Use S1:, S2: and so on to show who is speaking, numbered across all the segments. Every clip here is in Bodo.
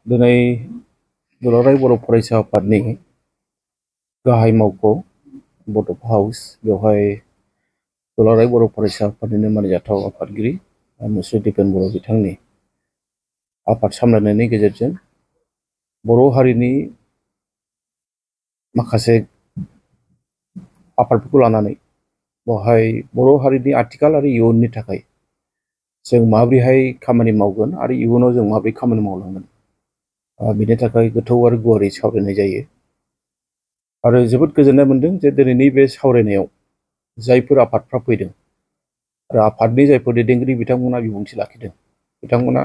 S1: दिनै दुलाराय बर' फरायसा आफादनि गाहाय मावख' बड'फा हाउस बेवहाय दुलाराय बर' फरायसा आफादनिनो मानिजाथाव आफादगिरि मुस्रि दिपेन बर' बिथांनि आफाद सामलायनायनि गेजेरजों बर' हारिनि माखासे आफादफोरखौ लानानै बेवहाय बर' हारिनि आथिखाल आरो इयुननि थाखाय जों माबोरैहाय खामानि मावगोन आरो इयुनाव जों माबोरै खामानि मावलांगोन बिनि थाखाय गोथौ आरो गुवारै सावरायनाय जायो। आरो जोबोद गोजोननाय मोनदों जे दिनैनि बे सावरायनायाव जायफोर आफादफ्रा फैदों आरो आफादनि जायफोर दैदेनगिरि बिथांमोना बिबुंथि लाखिदों बिथांमोना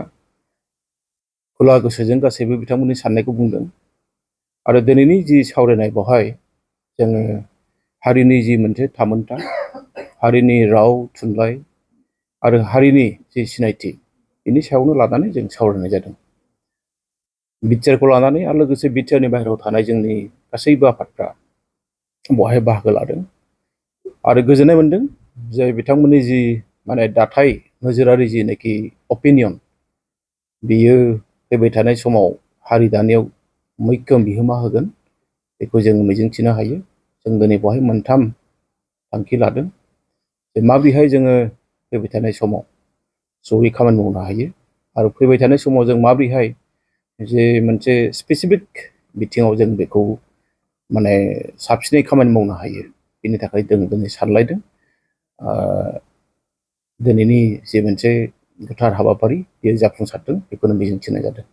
S1: खुला गोसोजों गासैबो बिथांमोननि साननायखौ बुंदों। आरो दिनैनि जि सावरायनाय बेवहाय जोङो हारिनि जि मोनसे थामोनथा, हारिनि राव थुनलाइ आरो हारिनि जि सिनायथि बिनि सायावनो लानानै जों सावरायनाय जादों। बिटिआरखौ लानानै आरो लोगोसे बिटिआरनि बाहेरायाव थानाय जोंनि गासैबो आफादफ्रा बेवहाय बाहागो लादों आरो गोजोननाय मोनदों जे बिथांमोननि जि दाथाय नोजोरारि जिनाखि अपिनियन बियो फैबाय थानाय समाव हारि दानायाव मैखोम बिहोमा होगोन बेखौ जों मिजिंथिनो हायो। जों दिनै बेवहाय मोनथाम थांखि लादों जे माबोरैहाय जोङो फैबाय थानाय समाव जयै खामानि मावनो हायो आरो फैबाय थानाय समाव जों माबोरैहाय जे मोनसे स्पेसिफिक बिथिङाव जों बेखौ साबसिनै खामानि मावनो हायो बेनि थाखाय जों दिनै सानलायदों। दिनैनि जे मोनसे गोथार हाबाफारि बेयो जाफुंसारदों बेखौनो मिजिंथिनाय जादों।